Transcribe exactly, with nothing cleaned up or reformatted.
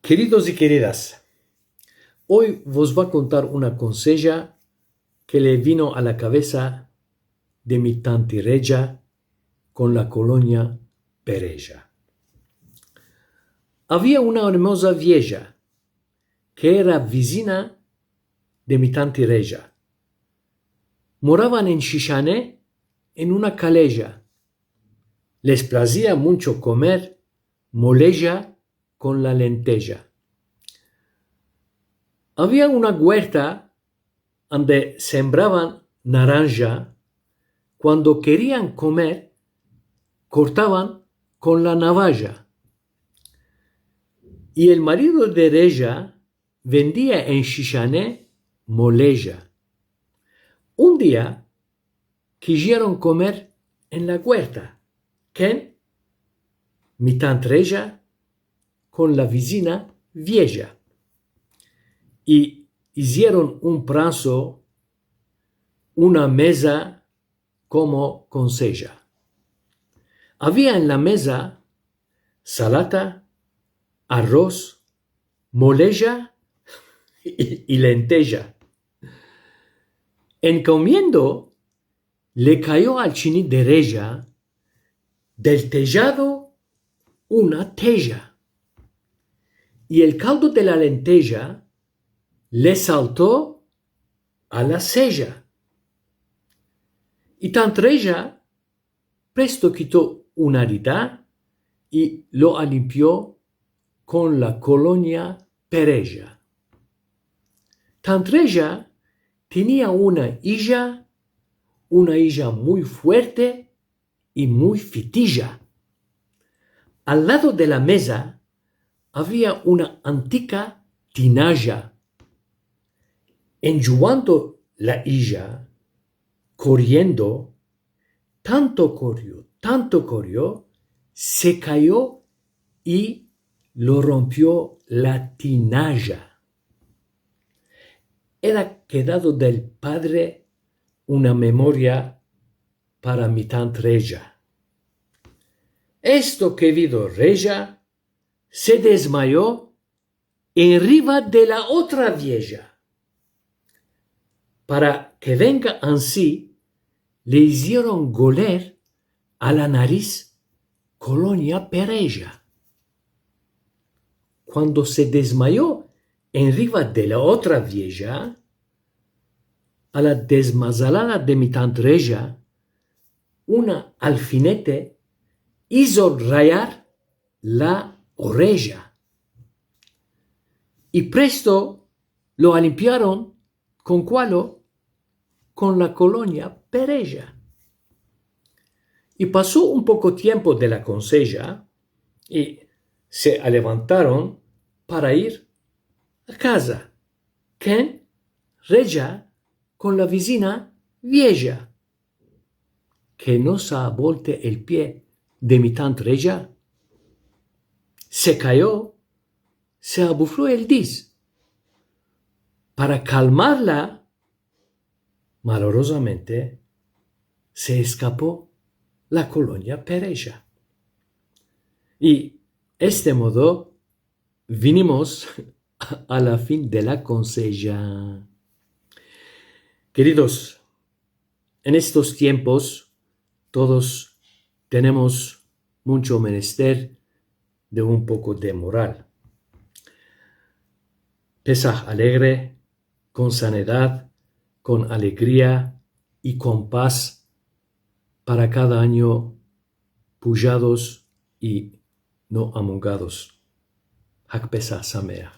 Keridos i keridas, oy vos vo a kontar una konseja ke le vino a la kavesa de mi tanti Reja kon la kolonia Pereja. Avia una ermoza vieja ke era vizina de mi tanti Reja. Moravan en Shishane, en una kaleja. Les plazia muncho komer moleja kon la lenteja. Avia una guerta ande sembravan naranja. Kuando kerian komer, kortavan kon la navaja. I el marido de Reja vendia en Shishane moleja. Un dia kijieron komer en la guerta. Ken? Mi tant Reja kon la vizina vieja. I izieron un pranso, una meza komo konseja. Avia en la meza salata, aroz, moleja i, i lenteja. En komiendo, le kayo al chini de Reja del tejado una teja. I el kaldo de la lenteja le salto a la seja. I tant Reja presto kito una rida i lo alimpio kon la kolonia Pereja. Tant Reja tenia una ija, una ija muy fuerte i muy fitija. Al lado de la meza avia una antika tinaja. En djuando la ija, koriendo, tanto korio, tanto korio, se kayo i lo rompio la tinaja. Era kedado del padre una memoria para mi tant Reja. Esto kerido Reja se dezmayo enriva de la otra vieja. Para ke venga ansi, le izieron goler a la nariz kolonia Pereja. Kuando se dezmayo enriva de la otra vieja, a la dezmazalada de mi tant Reja, una alfinete izo rayar la oreja. I presto lo alimpiaron kon kualo? Kon la kolonia Pereja. I paso un poko tiempo de la konseja i se alevantaron para ir a kaza. Ken? Reja kon la vizina vieja. Ke no se abolte el pie de mi tant Reja. Se kayo, se abuflo el diz. Para kalmarla, malorozamente, se eskapo la kolonia Pereja. I este modo vinimos a la fin de la konseja. Keridos, en estos tiempos todos tenemos muncho menester de un poko de moral. Pesah alegre, kon sanedad, kon alegria i kon pas para kada anyo pujados i no amongados. Hag Pesah Sameah.